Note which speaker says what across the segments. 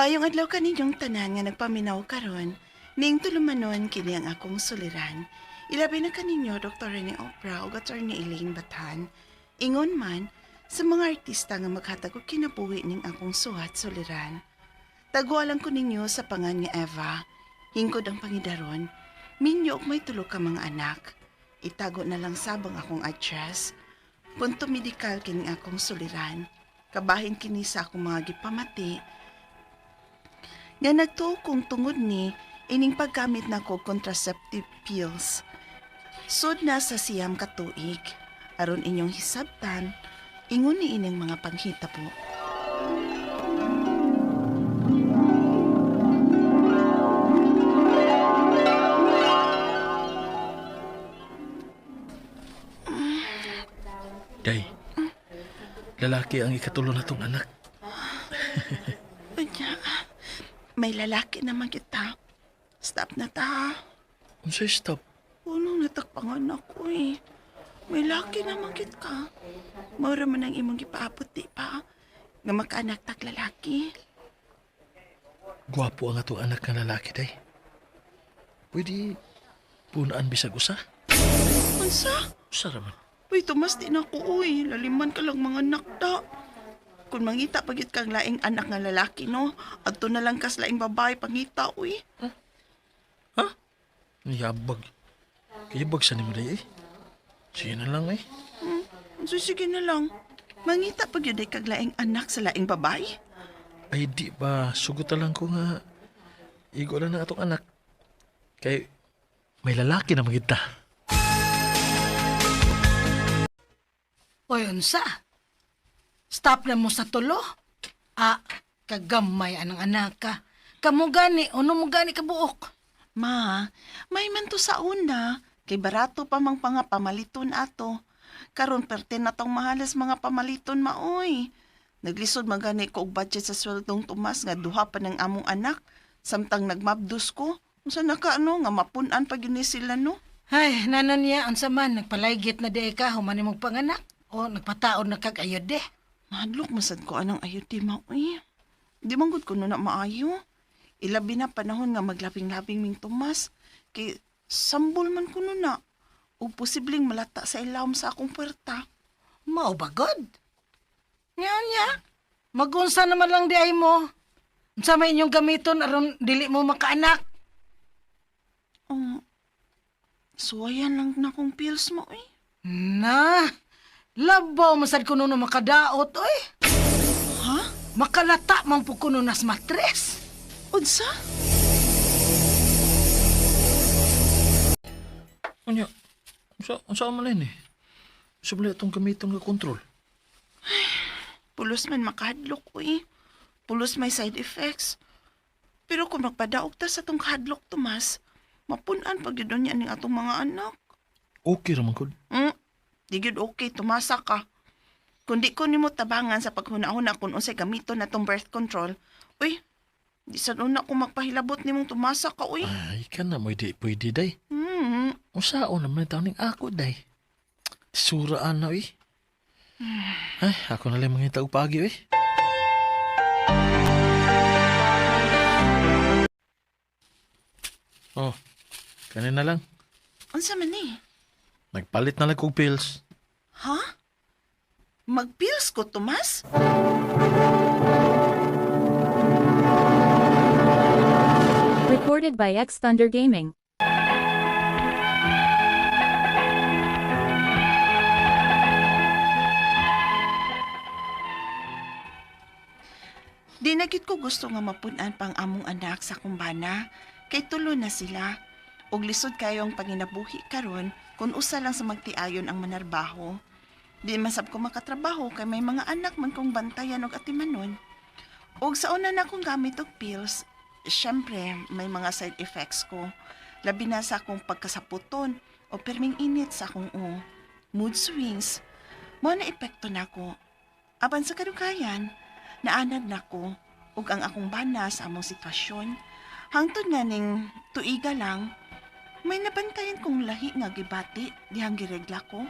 Speaker 1: Maayong adlaw kaninyong tanan nga nagpaminaw karon, ning tulumanon kini ang akong suliran. Ilabi na kaninyo Dr. Rene Opra ug Attorney Elaine Bathan. Ingon man sa mga artista nga maghatag og kinabuhi ning akong suhat suliran. Tagualan ko ninyo sa pangan nga Eva. Hingkod ang pangidaron. Minyo og may tulo ka mga anak. Itago na lang sabang akong address. Punto medikal kini akong suliran. Kabahin kini sa akong mga gipamati nga nagtuo kong tungod ni ining paggamit nako og contraceptive pills. Sud na sa 9 ka tuig. Aron inyong hisabtan, ingon ni ining mga panghitabo.
Speaker 2: Day, lalaki ang ikatulo na tong anak.
Speaker 1: Unya, may lalaki naman kita. Stop na ta.
Speaker 2: Unsay stop?
Speaker 1: Unong natakpangan ako eh. May laki naman kit ka. Maura man ang imong gipaabot di pa. Nga makaanak tag lalaki.
Speaker 2: Gwapo ang atong anak nga lalaki, day. Pwede punaan bisag usa?
Speaker 1: Unsa?
Speaker 2: Usa ra man.
Speaker 1: Uy, Tomas, di na ko, uy. Laliman ka lang mga nakta. Kung mangita pagit kang laing anak nga lalaki, no? Adto na lang kas laing babae pangita, uy.
Speaker 2: Ha? Yabag. Kayabag sa nimo day eh. Sige na lang eh.
Speaker 1: So, sige na lang. Mangita pag yun ay kag laing anak sa laing babae.
Speaker 2: Ay di ba, sugot na lang ko nga. Igo lang na atong anak. Kay may lalaki na magita.
Speaker 3: Oy, unsa? Stop na mo sa tulo. Ah, kagamay anang anak ka. Kamo gani, uno mo gani kabuok.
Speaker 1: Ma, may man to sa una. Kay barato pa mang panga pamaliton ato. Karon perte na tong mahalas mga pamaliton maoy. Naglisod man gani ko og budget sa sweldong Tomas nga duha pa ng among anak. Samtang nagmabdos ko. Unsa na ka ano nga mapun-an pa gyud ni sila no?
Speaker 3: Ay, nanon niya, unsa man, nagpalaygit na di ka, human nimong panganak. O, nagpataon na kag ayod de.
Speaker 1: Mahadlok masad ko anang ayod di maoy. Di man gud kuno na maayo. Ilabi na panahon nga maglabing-labing ming Tomas. Kay sambol man kuno na. O posibleng malata sa ilawom sa akong puwerta.
Speaker 3: Mao ba god? Nga niya, magunsa naman lang di ay mo. Unsa may inyong gamiton aron dili mo makaanak?
Speaker 1: Suwayan lang na kong pills mo eh.
Speaker 3: Na, labaw masad kuno no makadaot oy.
Speaker 1: Ha?
Speaker 3: Makalata man po kuno nas matres.
Speaker 1: Unsa?
Speaker 2: Unya, unsa man eh. Unsa man itong gamiton nga kontrol?
Speaker 1: Pulos man makahadlok ko eh. Pulos may side effects. Pero kung magpadaog ta sa tong kahadlok, Tomas, mapunan pag yun niya ning atong mga anak.
Speaker 2: Okay ra man gud.
Speaker 1: Di gyud okay, tumasa ka. Kung di ko nimo tabangan sa paghuna-huna kung unsay gamiton na tong birth control, uy, di sa una ko magpahilabot nimong tumasa ka, uy.
Speaker 2: Ay, ka na mo di pwede day. Unsaon naman taon ning ako day. Suraan na eh. Ay, ako na lang mangita og paagi eh. Oh, kanin na lang.
Speaker 1: Unsa man ni?
Speaker 2: Nagpalit na lang kog pills.
Speaker 1: Ha? Magpills ko, Tomas?
Speaker 4: Recorded by X Thunder Gaming.
Speaker 1: Di na gyud ko gusto nga mapun-an pang among anak sa kumbana. Kay tulo na sila. Og lisod kayo ang panginabuhi karon kung usa lang sa magtiayon ang manarbaho. Di masab ko makatrabaho kay may mga anak man kong bantayan og atimanon. Og sa una na akong gamit og pills, syempre may mga side effects ko. Labi na sa akong pagkasaputon o perming init sa akong o. Mood swings. Mo na epekto nako. Apan sa kadugayan, naanad nako ug ang akong bana sa among sitwasyon. Hangtod nga ning tuiga lang, may nabantayan kong lahi nga gibati dihang giregla ko.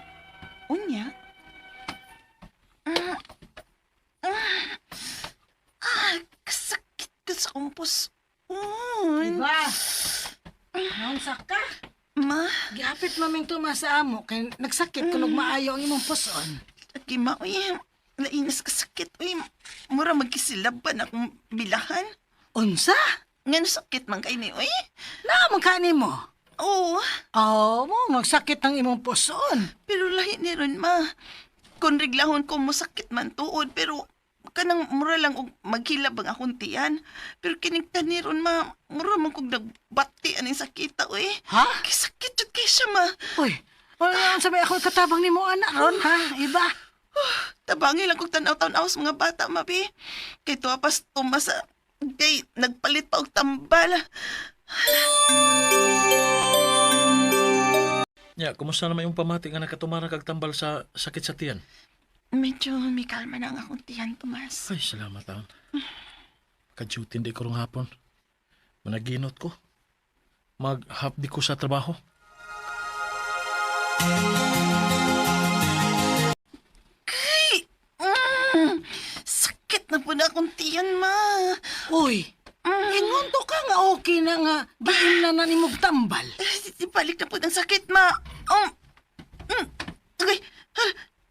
Speaker 1: Unya, kasakit ka sa akong puson.
Speaker 3: Diba? Naunsa ka?
Speaker 1: Ma,
Speaker 3: Gihapit maming tuma sa amo kay nagsakit kunog maayo ang imong puson.
Speaker 1: lagi ma, uy. Lainas ka sakit, uy. Mura magkisilaban akong bilahan.
Speaker 3: Unsa?
Speaker 1: Ngano sakit man kay ni, uy?
Speaker 3: Naa man ka nimo?
Speaker 1: Oo,
Speaker 3: Oh, mo magsakit ang imong puson.
Speaker 1: pero lahi ni ron, ma. Kung reglahon ko, masakit man tuod, pero kanang mura lang og maghilab ang akong tiyan. Pero kining kaniron, ma, mura man kog nagbati aning sakita, uy.
Speaker 3: Ha?
Speaker 1: Kay sakit jud kay siya, ma.
Speaker 3: Uy, wala unsa may ako katabang nimo anak ron ha? Iba.
Speaker 1: Tabangi lang kog tanaw-tanaw sa mga bata, mabi. Kay tuwa pas tumasa, kay nagpalit pa og tambal.
Speaker 2: Ya, kumusta naman yung pamati nga nakatumara kag tambal sa sakit sa tiyan?
Speaker 1: Medyo may kalma na ang akong tiyan, Tomas.
Speaker 2: Ay, salamat taon. Ka-duty hindi ko rong hapon. Managinot ko. Mag-half di ko sa trabaho.
Speaker 1: Ay! Sakit na po na akong tiyan, ma.
Speaker 3: Uy, ingon to ka nga okay na nga giim na na nimog tambal.
Speaker 1: Eh, balik na po ng sakit, ma. Mm. Okay.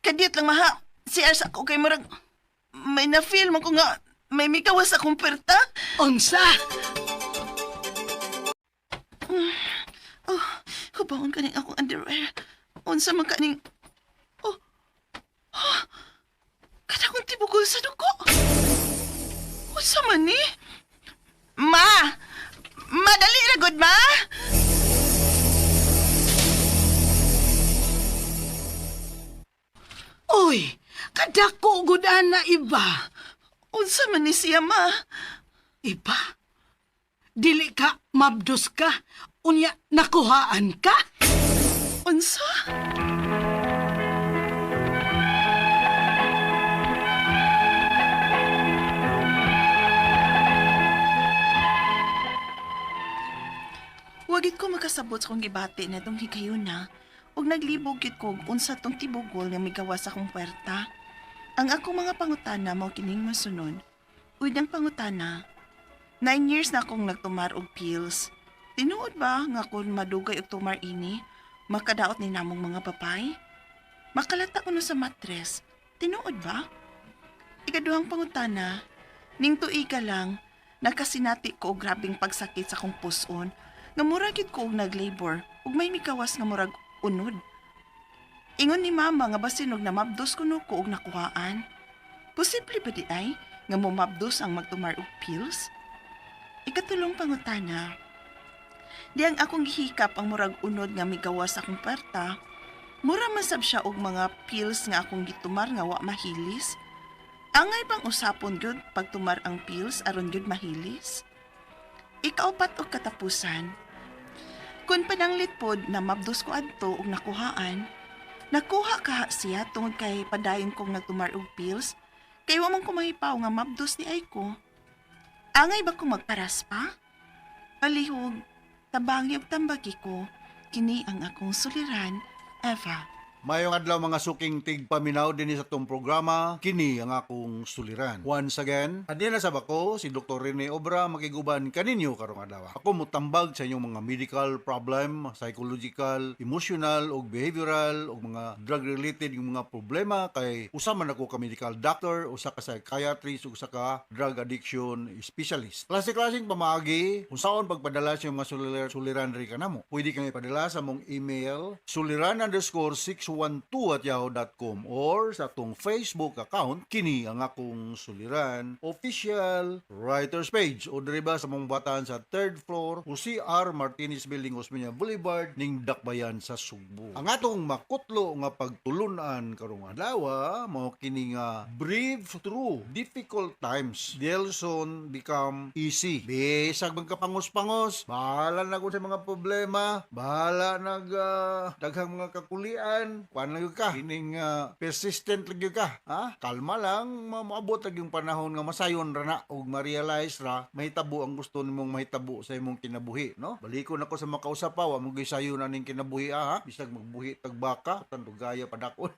Speaker 1: Kadiyot lang, maha. Si Ars ako kay murag... May na-feel mo ko nga may mikawas akong perta.
Speaker 3: Unsa?
Speaker 1: Oh, hubaon kaning akong underwear. Unsa man kaning... Oh, ah, kada akong tibugol sa dugo. Unsa man ni? Ma! Madali na good, ma!
Speaker 3: Uy, kadako gud ana iba.
Speaker 1: Unsa man ni siya, ma?
Speaker 3: Iba? Dili ka, mabdos ka, unya nakuhaan ka?
Speaker 1: Unsa? Wagit ko makasabot sa kong gibati na itong higayuna ug naglibog gid ko og unsa tong tibugol nga migawas akong puwerta. Ang akong mga pangutana mao kining mosunod. Unang pangutana, 9 years na akong nagtumar og pills. Tinuod ba nga kung madugay og tumar ini, makadaot ni namong mga babay? Makalata kuno sa matres. Tinuod ba? Ikaduhang pangutana, ning tuiga lang, nakasinati ko og grabeng pagsakit sa akong puson, nga mura gid ko og naglabor ug may mikawas nga murag unod. Ingon ni mama nga basin og namabdos kuno ko og nakuhaan. Posible ba di ay nga mumabdos ang magtumar og pills? Ikatulong pangutana, di ang akong gihikap ang murag unod nga migawas akong perta, mura man sab siya og mga pills nga akong gitumar nga wa mahilis. Angay bang usapon gyud pagtumar ang pills aron gyud mahilis? Ikaupat og katapusan. Kun pananglit pod na mabdos ko adto og nakuhaan, nakuha ka siya tungod kay padayon kong nagtumar og pills, kay wa man ko mahipaw nga mabdos ni ay ko. Angay ba ko magparas pa? Palihog, tabangi og tambagi ko, kini ang akong suliran, Eva.
Speaker 5: Mayong adlaw mga suking tigpaminaw dinhi sa atong programa, kini ang akong suliran. Once again, adina sa bako si Dr. Rene Obra makiguban kaninyo karong adlaw. Ako motambag sa inyong mga medical problem, psychological, emotional ug behavioral ug mga drug related yung mga problema kay usa man ako ka medical doctor, usa ka psychiatrist ug usa ka drug addiction specialist. Klase-klaseng pamaagi unsaon pagpadala sa inyong mga suliran diri kanamo. Pwede kang ipadala sa mong email suliran_612@yahoo.com or sa atong Facebook account kini ang akong suliran official writers page o diri ba sa mong batan sa third floor o CR Martinez Building, Osmeña Boulevard ning Dakbayan sa Sugbo. Ang atong makutlo nga pagtulunan karong adlaw mao kini nga breathe through difficult times. Delson become easy. Bisag magkapangos-pangos, bahala na kung sa mga problema, bahala nag daghang mga kakulian, kuan lang gyud ka. Kining persistent lang gyud ka, ha? Kalma lang, maabot lang yung panahon nga masayon ra na ug ma-realize ra mahitabo ang gusto nimong mahitabo sa imong kinabuhi, no? Balikon ako sa makausap pa, wa mo gyud sayon aning kinabuhi ah, ha? Bisag magbuhi tag baka, tandugaya padakon.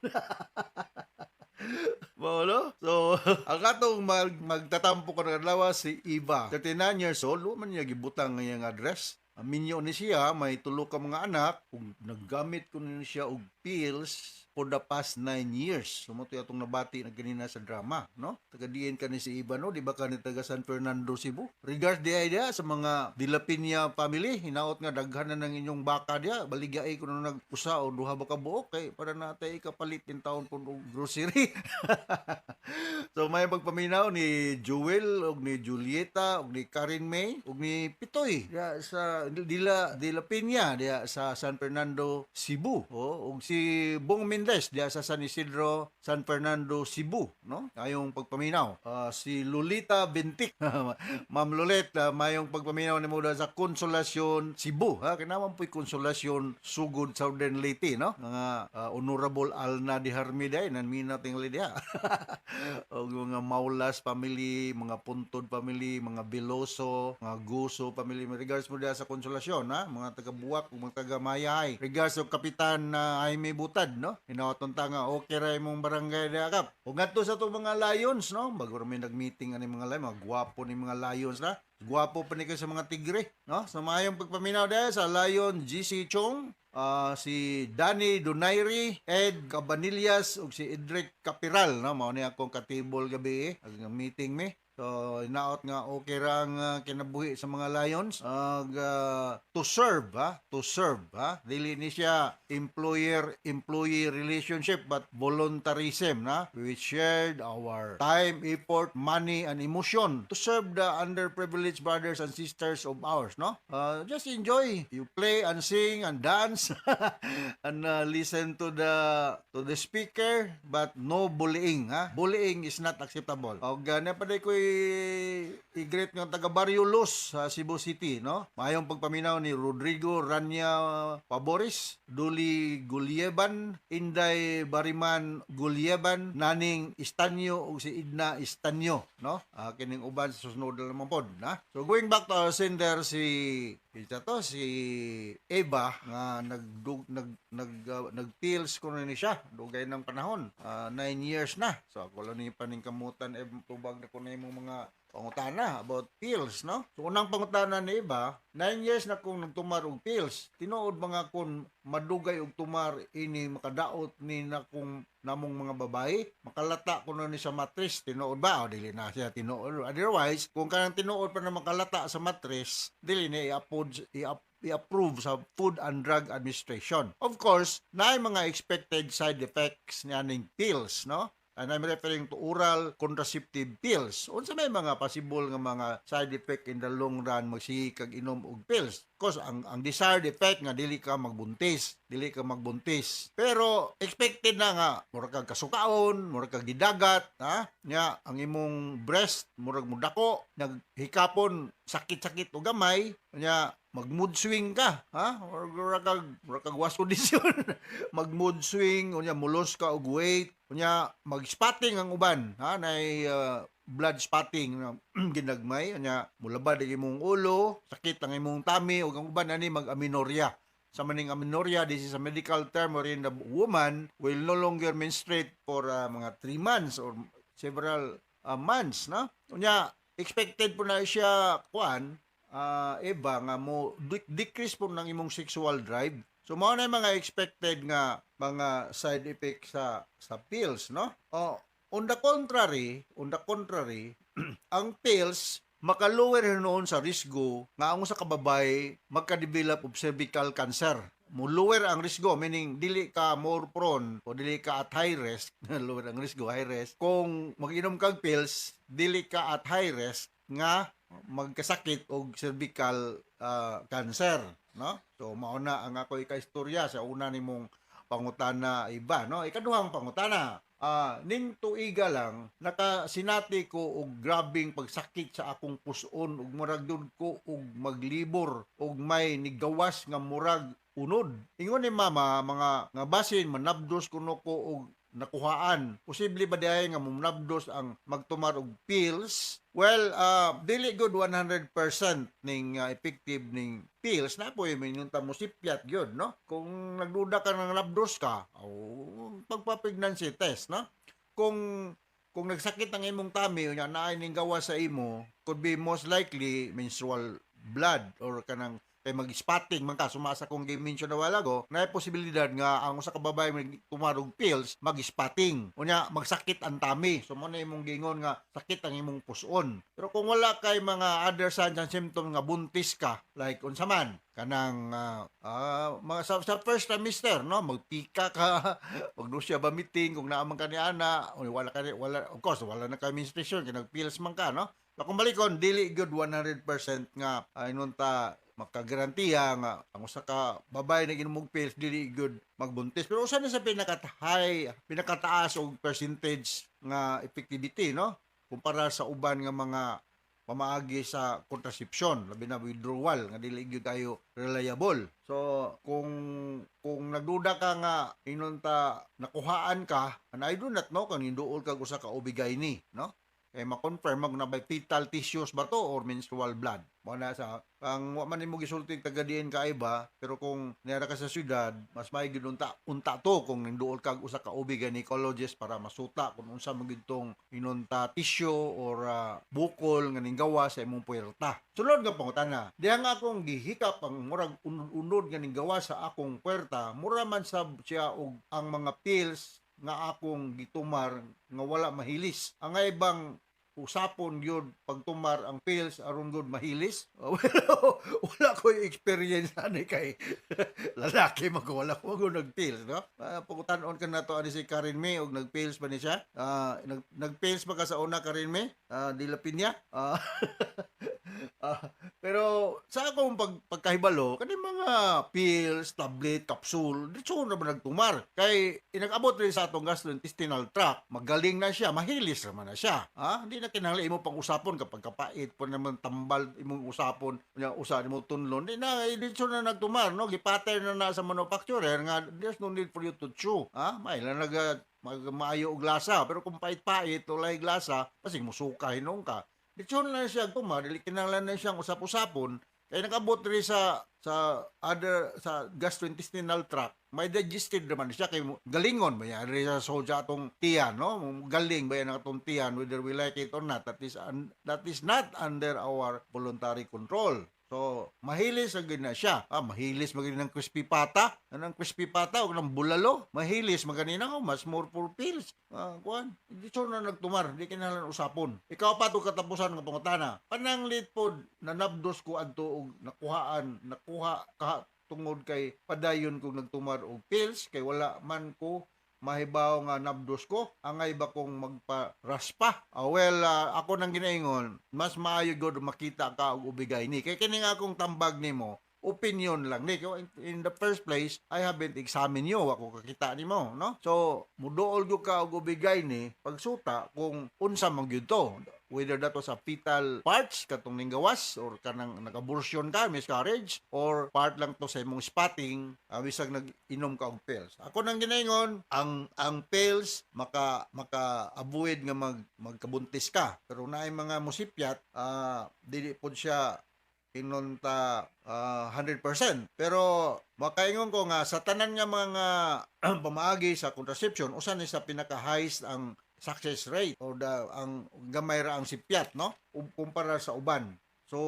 Speaker 5: Mao no? So, ang katong magtatampo ko ng adlaw si Eva. 39 years old, wa man niya gibutang nga iyang address. Minyo ni siya, may tulo ka mga anak, ug naggamit ko ni siya og pills for the past 9 years. So, mao to atong nabati na ganina sa drama, no? Taga diin ka ni si Eva, no? Di ba ka ni taga San Fernando, Cebu? Regards di idea sa mga Dela Peña family, hinaot nga daghan na ng inyong baka diya. Baligyai ko na nag-usa o duha ba ka buok kay para natay kapalit in taon po og grocery. So may pagpaminaw ni Jewel ug ni Julieta ug ni Karen May ug ni Pitoy diya sa Dila Dela Peña diya sa San Fernando, Cebu. O ug si Bong Mendez diya sa San Isidro, San Fernando, Cebu, no? Ayong pagpaminaw. Si Lolita Bentik. Ma'am Lolet, mayong pagpaminaw nimo diha sa Consolacion, Cebu, ha? Kinaman po'y Consolacion, Sugod, Southern Leyte, no? Mga Honorable Alna di Harmiday nanmina tingali diha. Og mga Maulas family, mga Puntod family, mga Beloso, mga Guso family. May regards mo diha sa Consolacion, ha? Mga taga Buwak ug mga taga Mayahay. Regards sa Kapitan na Jaime Butad, no? Hinawaton ta nga okay ra imong barangay diha, kap. Ug ngadto sa atong mga Lions, no? Bago ra may nag-meeting ani mga Lions, mga gwapo ni mga Lions na. Gwapo pa ni kayo sa mga tigre, no? Sa maayong pagpaminaw diha sa Lion GC Chong, si Danny Donairi, Ed Cabanillas ug si Edric Capiral, no? Mao ni akong katibol gabi eh. Ang meeting mi. So, hinaot nga okay ra ang kinabuhi sa mga Lions. Ag to serve, ha? To serve, ha? Dili ni siya employer-employee relationship but voluntarism, na? We shared our time, effort, money, and emotion to serve the underprivileged brothers and sisters of ours, no? Just enjoy. You play and sing and dance and listen to the speaker, but no bullying, ha? Bullying is not acceptable. Og na pa ko i-greet nga taga Barrio Luz sa Cebu City, no? Mayong pagpaminaw ni Rodrigo Rania Paboris, Duli Gulieban, Inday Bariman Gulieban, Naning Istanyo ug si Idna Istanyo, no? Kining uban sa susunod na naman pod, na? So going back to our sender, si kita to si Eva nga nag nag nag nag-pills kuno ni siya dugay ng panahon, 9 years na. So ako lang ni paningkamutan eh tubag na kuno imong mga pangutana about pills, no? So unang pangutana ni Eva, 9 years na kong nagtumar og pills, tinuod mga kun madugay og tumar ini makadaot ni na kung namong mga babae, makalata kuno ni sa matris, tinuod ba o dili na siya tinuod? Otherwise, kung kanang tinuod pa na makalata sa matris, dili ni i-approve sa Food and Drug Administration. Of course, naay mga expected side effects niyaning pills, no? And I'm referring to oral contraceptive pills. Unsa may mga possible nga mga side effect in the long run magsige kag inom og pills? Cause ang desired effect nga dili ka magbuntis, dili ka magbuntis. Pero expected na nga murag kag kasukaon, murag kag gidagat, ha? Nya ang imong breast murag mudako, naghikapon sakit-sakit o gamay, nya mag mood swing ka, ha? Or murag kag waso disyon. Mag mood swing, unya mulos ka og weight, unya mag spotting ang uban, ha? Nay blood spotting na ginagmay, unya mulabad ang imong ulo, sakit ang imong tummy ug ang uban ani mag amenorrhea. Sa maning amenorrhea, this is a medical term wherein the woman will no longer menstruate for mga 3 months or several months, no? Unya expected po na siya kuan Eva nga mo decrease po ng imong sexual drive. So mao na yung mga expected nga mga side effects sa pills, no? Oh, on the contrary, ang pills makalower noon sa risgo nga ang usa ka babae magka-develop of cervical cancer. Mo lower ang risgo, meaning dili ka more prone o dili ka at high risk, lower ang risgo, high risk. Kung mag-inom kag pills, dili ka at high risk nga magkasakit og cervical cancer, no? So mao na ang ako ikaistorya sa una nimong pangutana, iba, no? Ikaduhang pangutana, ning tuiga lang nakasinati ko og grabing pagsakit sa akong puson ug murag dud ko og maglibor ug may nigawas nga murag unod. Ingon ni mama mga nga basin manabdos kuno ko og nakuhaan. Posible ba diay nga munabdos ang magtumar og pills? Well, dili good 100% ning effective ning pills na po yung ta mo sipyat gyud, no? Kung nagduda ka ng nabdos ka, oh, pagpa-pregnancy test, no? Kung nagsakit ang imong tummy unya naay ning gawas sa imo, could be most likely menstrual blood or kanang kay mag-spotting man ka, suma sa akong gi-mention a while ago, na posibilidad nga ang usa ka babae tumar og pills, mag-spotting. Unya magsakit ang tummy. So mo na imong giingon nga sakit ang imong puson. Pero kung wala kay mga other signs and symptoms nga buntis ka, like unsa man, kanang mga sa first trimester, no, magpika ka, mag-nausea, vomiting kung naa man ka ni ana, o wala ka ni, wala, of course wala na kay menstruation kay nag-pills man ka, no? So, kung balikon, dili good 100% nga inunta makagarantiya nga ang usa ka babae na ginom og pills dili good magbuntis. Pero usa na sa pinaka-high, pinakataas og percentage nga effectivity, no? Kumpara sa uban nga mga pamaagi sa contraception, labi na withdrawal nga dili gyud kayo reliable. So kung nagduda ka nga inunta nakuhaan ka, and I do not know kung ninduol kag usa ka OB-GYN, no? Kay ma-confirm mag na by fetal tissues ba to or menstrual blood. Mo na sa ang wa man nimo gisulti taga diin ka iba, pero kung nera ka sa syudad, mas may gyud unta unta to kung ninduol kag usa ka OB gynecologist para masuta kung unsa man gyud tong inunta tissue or bukol nga ninggawa sa imong puwerta. Sunod nga pangutana, diha nga akong gihikap ang murag unod-unod nga ninggawa sa akong puwerta, mura man sab siya og ang mga pills nga akong gitumar nga wala mahilis. Ang ibang usapon gyud pagtumar ang pills aron gud mahilis? Wala, wala ko experience ani kay lalaki man ko, wala ko gud nag-pills, no? Pagutanon ka nato ani si Karen May og nag-pills ba ni siya? Nag-pills ba ka sa una, Karen May? Di la Pinya? Pero sa akong pagkahibalo, kani mga pills, tablet, capsule, dito na ba nagtumar? Kay inag-abot rin sa atong gastrointestinal tract, magaling na siya, mahilis naman na siya. Ha? Hindi na kinahanglan imo pang usapon kapag kapait po naman tambal imong usapon, unya usa nimo tunlon, di na dito na nagtumar, no? Gipattern na na sa manufacturer nga there's no need for you to chew. Ha? May lang nag mag maayo og lasa, pero kung pait-pait walay lasa, basig musuka hinuon ka. Dito na siya tumar, dili kinahanglan na siyang usap-usapon kay nakabot rin sa other sa gastrointestinal tract, may digested naman siya kay galingon ba yan sa soja atong tiyan, no? Galing ba yan ang atong tiyan whether we like it or not? That is not under our voluntary control. So, mahilis ang na siya. Mahilis magani ng crispy pata. Anong crispy pata o ng bulalo? Mahilis magani na mas more for pills. Kuan, hindi siya na nagtumar, di kinahanglan usapon. Ikaw pa to katapusan nga pangutana. Pananglit pod nanabdos ko adto og nakuhaan, nakuha ka tungod kay padayon kog nagtumar og pills kay wala man ko mahibaw nga nabdos ko, angay ba kong magparaspa? Well, ako nang ginaingon, mas maayo gud makita ka og OB-GYN kay kini nga akong tambag nimo, opinion lang ni. In the first place, I haven't examined you, ako kakita nimo, no? So muduol gyud ka og OB-GYN pagsuta kung unsa man gyud to, whether that was a fetal parts katong ninggawas or kanang nag-abortion ka, miscarriage, or part lang to sa imong spotting bisag nag-inom ka og pills. Ako nang ginaingon, ang pills maka avoid nga magkabuntis ka, pero naay mga musipyat, dili pod siya inunta 100%. Pero makaingon ko nga sa tanan nga mga pamaagi sa contraception, usa ni sa pinaka-highest ang success rate o ang gamay ra ang sipyat, no, kumpara sa uban. So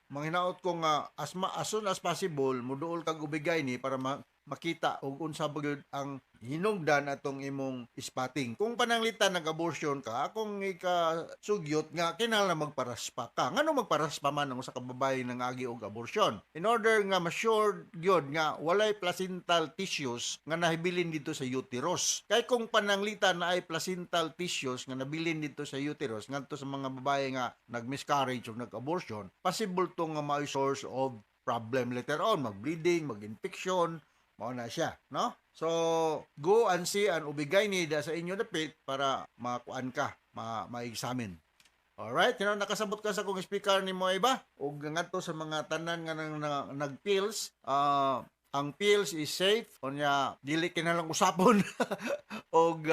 Speaker 5: manghinaot ko nga as soon as possible muduol kag OB-GYN para makita og unsa ba gyud ang hinungdan atong imong spotting. Kung pananglitan nag-abortion ka, akong ikasugyot nga kinahanglan magparaspa ka. Ngano magparaspa man ang usa ka babae nang agi og abortion? In order nga ma-sure gyud nga walay placental tissues nga nahibilin dito sa uterus. Kay kung pananglitan na ay placental tissues nga nabilin dito sa uterus ngadto sa mga babae nga nag-miscarriage o nag-abortion, possible to nga may source of problem later on, mag-bleeding, mag-infection, mao na siya, no? So, go and see an OB-GYN da sa inyo dapit para makuan ka, ma-examine. Alright, nakasabot ka sa kong speaker ni mo iba ug ngadto sa mga tanan nga nang nag-pills, ang pills is safe unya dili kinahanglan usapon og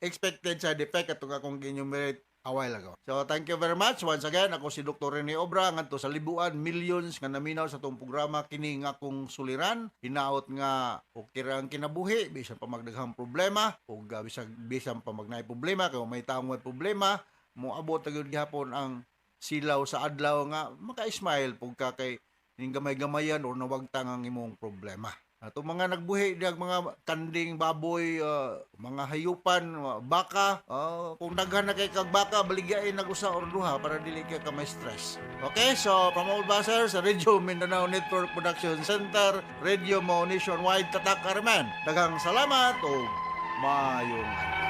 Speaker 5: expected side effect atong akong enumerate. A while ago. So thank you very much. Once again, ako si Dr. Rene Obra ngadto sa libuan millions nga naminaw sa atong programa kini nga akong suliran. Hinaot nga okay ra ang kinabuhi bisan pa magdaghang problema ug bisag bisan pa magnaay problema kay may taong may problema, moabot na gyud gihapon ang silaw sa adlaw nga maka-smile pug ka kay ning gamay-gamayan or nawagtang ang imong problema. Ato mga nagbuhi diag mga kanding, baboy, mga hayupan, baka, kung daghan na kay kag baka, baligyain nag usa or duha para dili kay ka may stress. Okay, so from all Basher sa Radio Mindanao Network Production Center, Radio Mo Nationwide, Tatak Arman. Daghang salamat ug maayong adlaw.